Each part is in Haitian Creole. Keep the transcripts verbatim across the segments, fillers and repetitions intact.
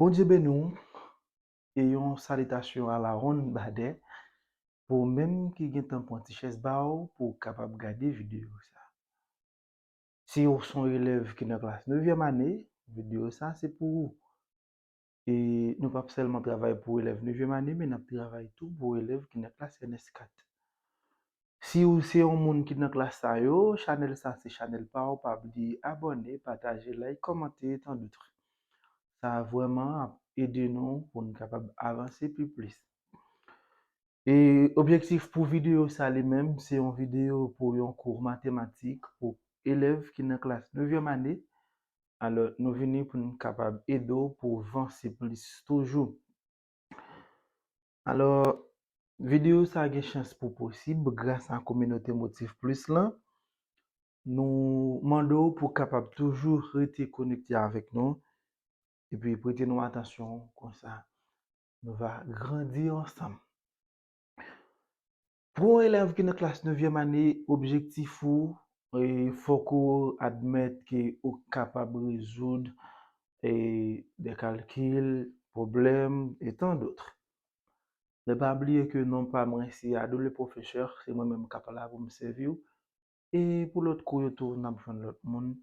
Bondye beni w e yon salitasyon alawonnbadè pou ou menm ki gentan pran ti chèz ba w pou w kapab gade videyo sa. Si w se yon elèv ki nan klas nevyèm ane, videyo sa se pou ou. E nou p ap sèlman travay pou elèv nevyèm ane, men n ap travay tou pou elèv ki nan klas N S kat. Si w se yon moun ki nan klas sa yo, chanèl sa se chanèl pa w, pa bliye abòne, pataje, like, kòmante, etandout. Sa vrèman ap ede nou pou n kapab avanse pi plis. E objektif pou videyo sa li menm, se yon videyo pou yon kou matematik pou elèv ki nan klas nevyèm ane. Alò, nou vini pou n kapab ede w pou w vanse plis toujou. Alò, videyo sa gen chans pou posib gras a kominote Motif Plis lan. Nou mande w pou w kapab toujou rete konekte avèk nou epi prete nou atansyon, konsa nou va grandi ansanm. Pou yon elèv ki nan klas nevyèm ane, objektif ou, e, fòk ou admèt ke ou kapab rezoud, e, de kalkil, pwoblèm, e tandot. Men pa bliye ke non pa mwen se Ado le Professeur, se mwen menm k ap la pou m sèvi w. E pou lòt kou yo tou, n ap jwenn lòt moun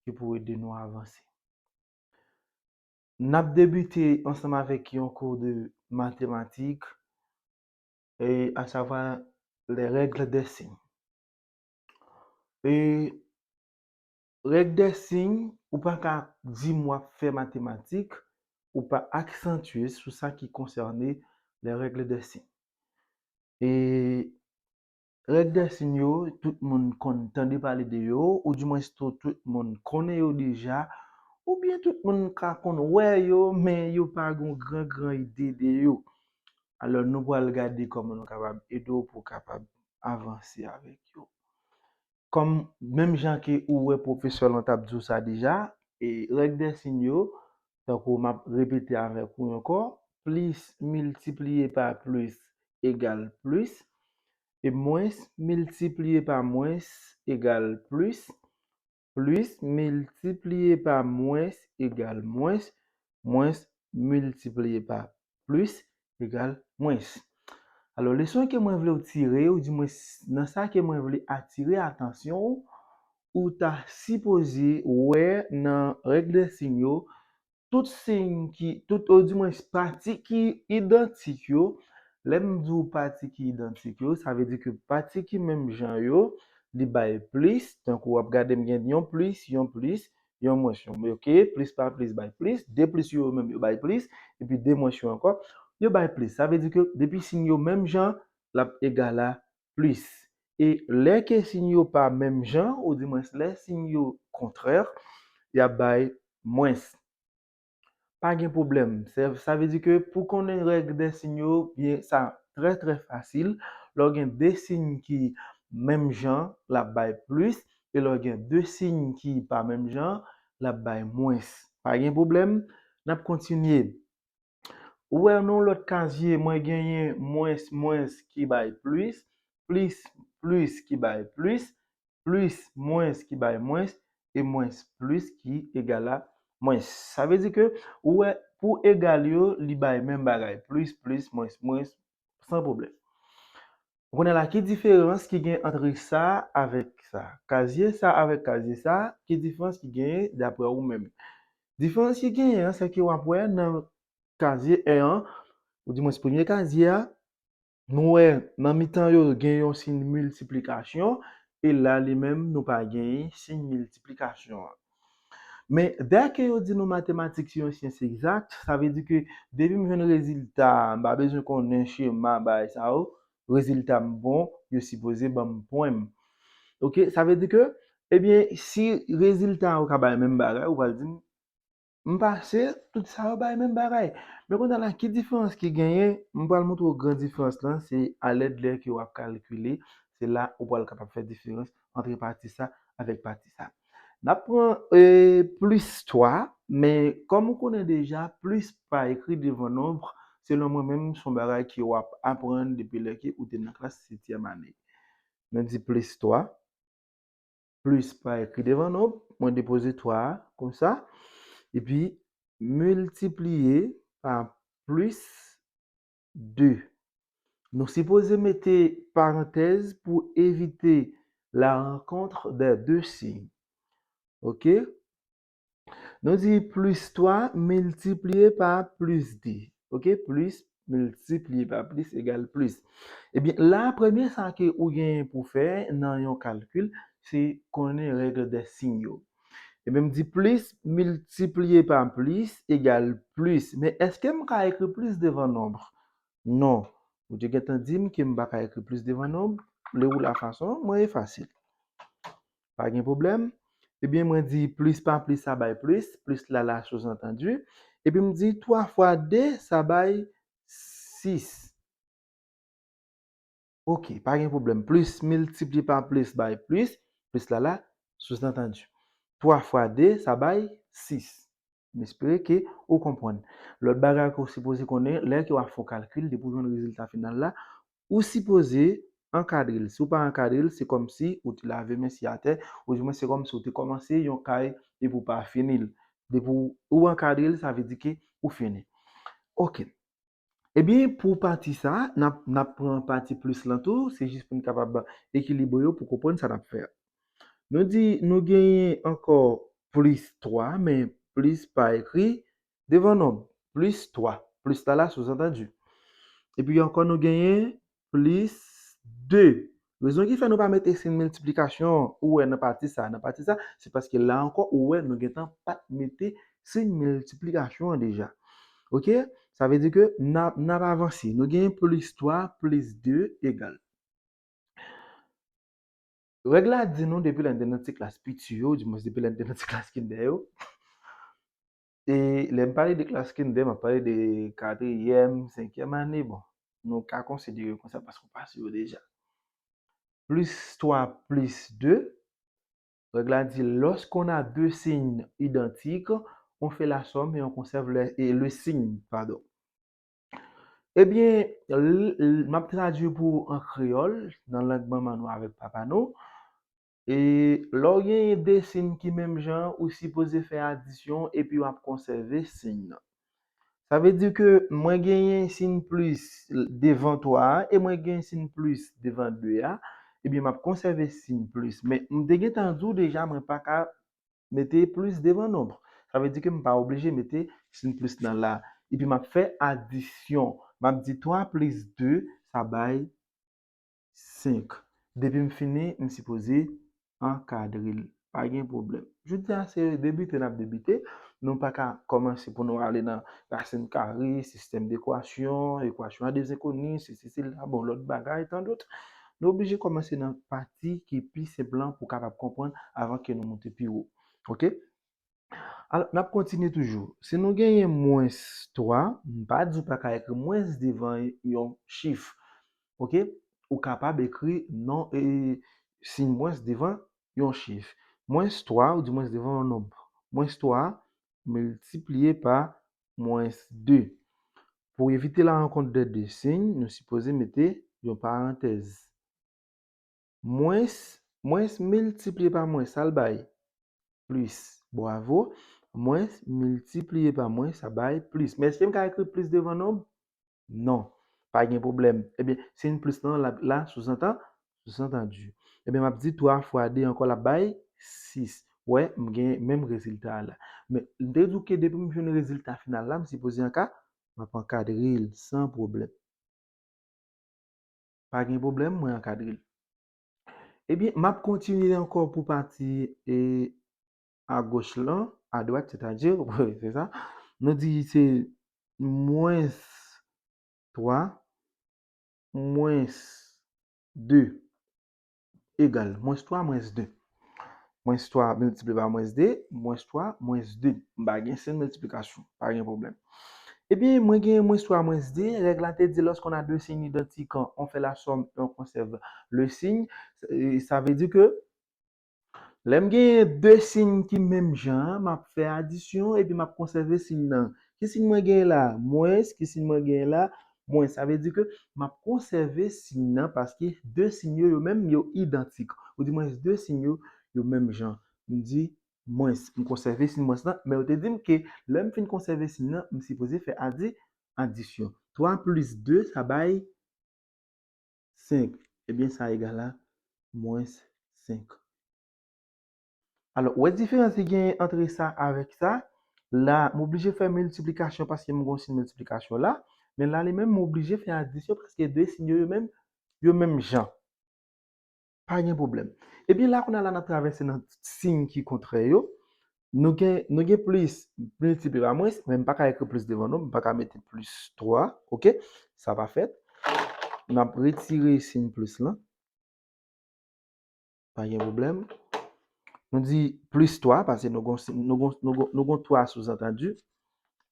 ki pou ede nou avanse. N ap debite ansanm avèk yon kou de matematik, e, à savoir les règles des signes. E règ dè siy, ou pa ka di m w ap fè matematik, ou pa aksantye sou sa ki konsène les règles des signes. E règ dè siy yo, tout moun konn tande pale de yo, oudimwens tou, tout moun konnen yo deja, oubyen tout moun ka konn wè yo, men yo pa gen yon gran, gran ide de yo. Alò, nou pral gade kòman nou kapab ede w pou w kapab avanse avèk yo. Kòm, menm jan ke ou wè pwofesè lan t ap di w sa deja, e règ dè siy yo, tankou m ap repete avèk ou ankò, plis miltipliye pa plis egal plis, e mwens miltipliye pa mwens egal plis, plis miltipliye pa mwens egal mwens, mwens miltipliye pa plis egal mwens. Alò, leson ke mwen vle w tire, oudimwens nan sa ke mwen vle atire atansyon w, ou ta sipoze wè nan règ dè siy yo, tout siy ki, tout, oudimwens pati ki idantik yo, lè m di w pati ki idantik yo, sa vle di ke pati ki menm jan yo, li bay plis, tankou w ap gade m gen yon plis, yon plis, yon mwens, yon, oke, plis pa plis bay plis, de plis yo, yo menm yo bay plis, epi de mwens yo ankò, yo bay plis. Sa vle di ke depi siy yo menm jan, l ap egal a plis. E lè ke siy yo pa menm jan, oudimwens lè siy yo kontrè, y ap bay mwens. Pa gen pwoblèm. Sa, sa vle di ke pou konnen règ dè siy yo, byen, sa trè, trè fasil. Lè w gen de siy ki menm jan, l ap bay plis. E lè w gen de siy ki pa menm jan, l ap bay mwens. Pa gen pwoblèm. N ap kontinye. Ou wè nan yon lòt kazye, mwen genyen mwens mwens ki bay plis, plis plis ki bay plis, plis mwens ki bay mwens, e mwens plis ki egal a mwens. Sa vle di ke, ou wè, pou egal yo, li bay menm bagay, plis plis, mwens mwens, san pwoblèm. Ou konnen la, ki diferans ki gen ant sa avèk sa? Kazye sa avèk kazye sa, ki diferans ki genyen daprè ou menm? Diferans ki genyen an, se ke w ap wè nan kazye en an, oudimwens premye kazye a, nou wè nan mitan yo gen yon siy miltiplikasyon, e la li menm nou pa genyen siy miltiplikasyon an. Men dèke yo di nou matematik se yon syans egzak, sa vle di ke depi m jwenn rezilta a, m pa bezwen konnen chema, bagay sa yo, rezilta m bon, yo sipoze ban m pwen m. Oke, sa vle di ke, ebyen, si rezilta yo ka bay menm bagay, ou pral di m, m pase, tout sa yo bay menm bagay. Men kounye a la, ki diferans ki genyen? M pral montre w gran diferans lan, se alèd lè ke w ap kalkile, se la ou pral kapab fè diferans ant pati sa avèk pati sa. N ap pran, e, plis twa, men kòm ou konnen deja, plis pa ekri devan nonb, selon mwen menm, se yon bagay ke w ap aprann depi lè ke ou te nan klas setyèm ane. Nou di plis twa, plis pa ekri devan nonb, mwen depoze twa a, konsa, epi miltipliye pa plis de. Nou sipoze mete parantèz pou evite la rencontre des deux signes. Ok? Nou di plis twa miltipliye pa plis de. Ok? Plis miltipliye pa plis egal plis. Ebyen, la, premye sa ke ou genyen pou fè nan yon kalkil, se konnen règle des signes yo. Ebyen, m di plis miltipliye pa plis egal plis. Men èske m ka ekri plis devan nonb? Non. Ou te gentan di m ke m pa ka ekri plis devan nonb. Le ou la fason, mwen e fasil. Pa gen pwoblèm. Ebyen, mwen di plis pa plis sa bay plis. Plis la la souzantandi. Epi m di twa fwa de sa bay sis. Ok, pa gen pwoblèm. Plis miltipliye pa plis bay plis. Plis la la souzantandi. Twa fwa de sa bay sis. M espere ke ou konprann. Lòt bagay ke ou sipoze konnen, lè ke w ap fè yon kalkil, depi w jwenn rezilta final la, ou sipoze ankadre l. Si w pa ankadre l, se kòmsi ou te lave men si atè, oudimwen se kòmsi ou te kòmanse yon kay epi w pa fini l. Depi w, ou ankadre l, sa vle di ke ou fini. Ok. Ebyen, pou pati sa, n ap, n ap pran pati plis lan tou, se jis pou n kapab ekilibre yo pou konprann sa n ap fè a. Nou di, nou genyen ankò plis twa, men plis pa ekri devan nonb. Plis twa. Plis la la, souzantandi. Epi ankò, nou genyen plis de. Rezon ki fè nou pa mete siy miltiplikasyon ou wè nan pati sa. Nan pati sa, se paske la ankò, ou wè, nou gentan pa t mete siy miltiplikasyon an deja. Ok? Sa vle di ke n ap, n ap avanse. Nou genyen plis twa plis de egal. Règ la di nou depi lè n te nan ti klas piti yo, dimwens depi lè n te nan ti klas kindè yo. E lè m pale de klas kindè, m ap pale de katriyèm, senkyèm ane, bon, nou ka konsidere konsa paske w pase yo deja. Plis twa plis de, règ la di, lorsqu'on a deux signes identiques, on fait la somme et on conserve le, et le signe, pardon. Ebyen, l, l, m ap tradui pou ou an kreyòl, nan lang manman nou avèk papa nou. E lè w genyen de siy ki menm jan, ou sipoze fè adisyon epi w ap konsève siy nan. Sa vle di ke mwen genyen siy plis devan twa a e mwen genyen siy plis devan de a, ebyen m ap konsève siy plis. Men m te gentan di w deja, mwen pa ka mete plis devan nonb. Sa vle di ke m pa oblije mete siy plis nan la. Epi m ap fè adisyon. M ap di twa plis de, sa bay senk. Depi m fini, m sipoze ankadre l. Pa gen pwoblèm. Jodi a, se debite n ap debite. Nou pa ka kòmanse pou nou ale nan rasin kare, sistèm dekwasyon, ekwasyon a de zenkoni, sesi, sela, bon, lòt bagay, tandòt. Nou oblije kòmanse nan pati ki pi senp lan pou w kapab konprann avan ke nou moute pi wo. Ok? Alò, n ap kontinye toujou. Si nou genyen mwens twa, m pa di w pa ka ekri mwens devan yon chif. Ok? Ou kapab ekri non, e, siy mwens devan yon chif. Mwens twa, ou di mwens devan yon nonb. Mwens twa miltipliye pa mwens de. Pou evite la rankont de de siy, nou sipoze mete yon parantèz. Mwens, mwens miltipliye pa mwens, sa l bay? Plis. Bwavo. Mwens miltipliye pa mwens, sa bay plis. Men èske m ka ekri plis devan nonb? Non. Pa gen pwoblèm. Ebyen, siy plis lan la, la souzantan-, souzantandi. Ebyen, m ap di twa fwa de ankò, l ap bay sis. Wè, m gen menm rezilta a la. Men, m te di w ke depi m jwenn rezilta final la, m sipoze anka, m ap ankadre l san pwoblèm. Pa gen pwoblèm, mwen ankadre l. Ebyen, m ap kontinye ankò pou pati, e, agoch lan, adwat, sètadi, se sa. Nou di se mwens twa, mwens de egal mwens twa, mwens de. Mwens twa miltipliye pa mwens de, mwens twa, mwens de. M pa gen siy miltiplikasyon, pa gen pwoblèm. Ebyen, mwen gen mwens twa, mwens de. Règ la te di, lorsqu'on a deux signes identiques, on fait la somme et on conserve le signe. E, sa vle di ke lè m genyen de siy ki menm jan an, m ap fè adisyon epi m ap konsève siy nan. Ki siy mwen genyen la? Mwens. Ki siy mwen genyen la? Mwens. Sa vle di ke m ap konsève siy nan paske de siy yo, yo menm, yo idantik. Ou di mwens de siy yo, yo menm jan. M di mwens. M konsève siy mwens lan, men yo te di m ke lè m fin konsève siy nan, m sipoze fè adi-, adisyon. Twa plis de, sa bay senk. Ebyen, sa egal a mwens senk. Alò, ou wè diferans ki genyen ant sa avèk sa? La, m oblije fè miltiplikasyon paske m gen yon siy miltiplikasyon la. Men la, li menm, m oblije fè adisyon paske de siy yo, yo menm, yo menm jan. Pa gen pwoblèm. Ebyen, la, kounye a la, n ap travèse nan siy ki kontrè yo. Nou gen, nou gen plis miltipliye pa mwens, men m pa ka ekri plis devan non, m pa ka mete plis twa, oke? Sa pa fèt. N ap retire siy plis lan. Pa gen pwoblèm. Nou di plis twa, paske nou gon, nou gon, nou gon, nou gon twa souzantandi.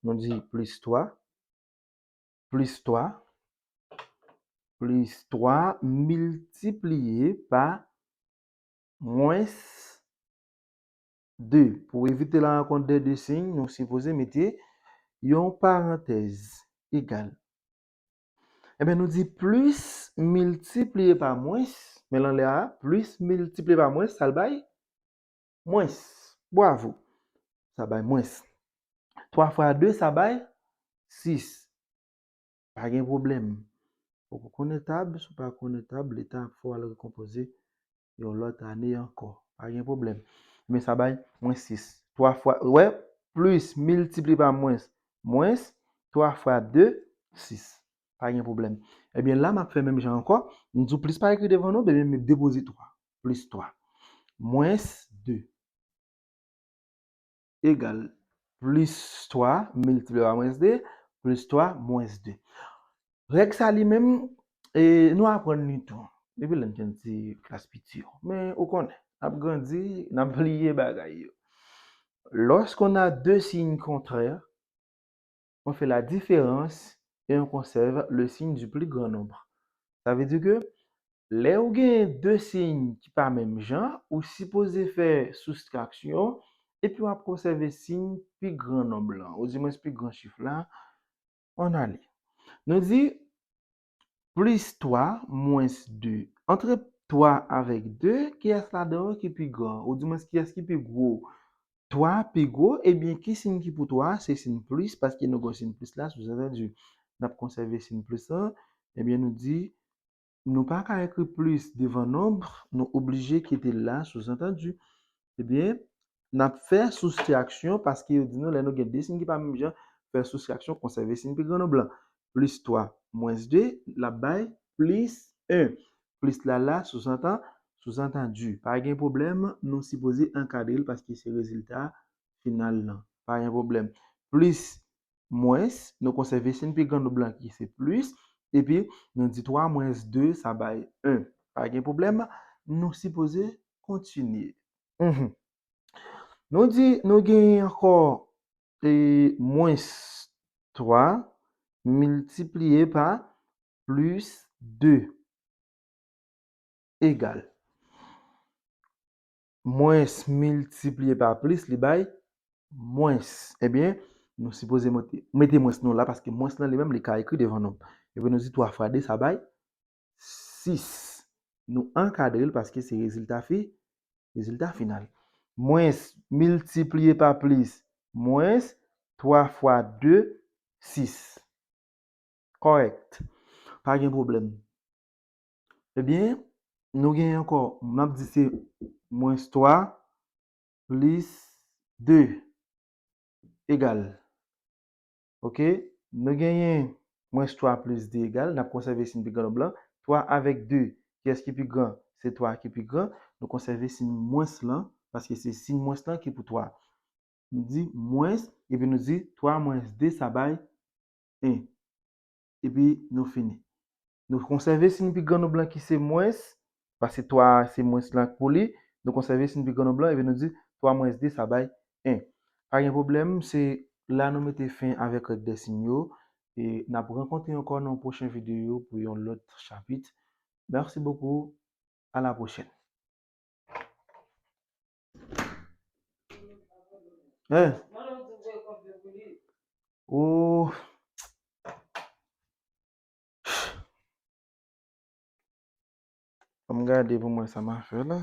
Nou di plis twa, plis twa, plis twa miltipliye pa mwens de. Pou evite la rankont dè de siy, nou sipoze mete yon parantèz egal. Ebyen, nou di plis miltipliye pa mwens, men lan lè a, plis miltipliye pa mwens, sa l bay mwens. Bwavo. Sa bay mwens. Twa fwa de, sa bay sis. Pa gen pwoblèm. Fòk ou konnen tab, si w pa konnen tab, Leta ap fè w al rekonpoze yon lòt ane ankò. Pa gen pwoblèm. Men sa bay mwens sis. Twa fwa, wè, plis miltipliye pa mwens, mwens twa fwa de, sis. Pa gen pwoblèm. Ebyen, la, m ap fè menm jan ankò. M di w plis pa ekri devan non, ebyen, m depoze twa. Plis twa. Mwens de. Egal plis twa miltipliye pa mwens de, plis twa mwens de. Règ sa li menm, e, nou aprann li tou. Depi lè n te yon ti klas piti yo. Men, ou konnen, n ap grandi, n ap bliye bagay yo. Lorsqu'on a deux signes contraires, on fait la différence et on conserve le signe du plus grand nombre. Sa vle di ke lè ou gen de siy ki pa menm jan, ou sipoze fè soustraksyon epi w ap konsève siy pi gran nonb lan, odimwens pi gran chif la, ann ale. Nou di plis twa mwens de. Antre twa avèk de, kiyès ladan yo ki pi gran? Odimwens, kiyès ki pi gwo? Twa pi gwo, ebyen, ki siy ki pou twa a? Se siy plis, paske nou gen siy plis la, souzantandi, n ap konsève siy plis lan. Ebyen, nou di, nou pa ka ekri plis devan nonb, nou oblije kite l la, souzantandi. Ebyen, n ap fè soustraksyon, paske yo di nou, lè nou gen de siy ki pa menm jan, fè soustraksyon, konsève siy pi gran nonb lan. Plis twa mwens de, l ap bay plis en. Plis la la, souzantan-, souzantandi. Pa gen pwoblèm, nou sipoze ankadre l paske se rezilta final lan. Pa gen pwoblèm. Plis, mwens, nou konsève siy pi gran nonb lan ki se plis, epi nou di twa mwens de, sa bay en. Pa gen pwoblèm, nou sipoze kontinye. Mhm. Nou di, nou genyen ankò, e, mwens twa miltipliye pa plis de egal. Mwens miltipliye pa plis, li bay mwens. Ebyen, nou sipoze mete, mete mwens nou la, paske mwens lan li menm, li ka ekri devan nonb. Ebyen, nou di twa fwa de, sa bay sis. Nou ankadre l paske se rezilta fi-, rezilta final. Mwens miltipliye pa plis, mwens twa fwa de, sis. Kòrèk. Pa gen pwoblèm. Ebyen, nou genyen ankò, m ap di se mwens twa plis de egal. Oke? Nou genyen mwens twa plis de egal, n ap konsève siy pi gran nonb lan. Twa avèk de, kiyès ki pi gran? Se twa ki pi gran. Nou konsève siy mwens lan, paske se siy mwens lan ki pou twa. Nou di mwens, epi nou di twa mwens de, sa bay en. Epi nou fini. Nou konsève siy pi gran nonb lan ki se mwens, paske twa a se mwens lan pou li. Nou konsève siy pi gran nonb lan, epi nou di twa mwens de, sa bay en. Pa gen pwoblèm, se la nou mete fen avèk règ dè siy yo. E n ap rankontre ankò nan yon pwochen videyo pou yon lòt chapit. Merci beaucoup. À la prochaine. Hein? Oh. Ann gade pou mwen sa m a fè la.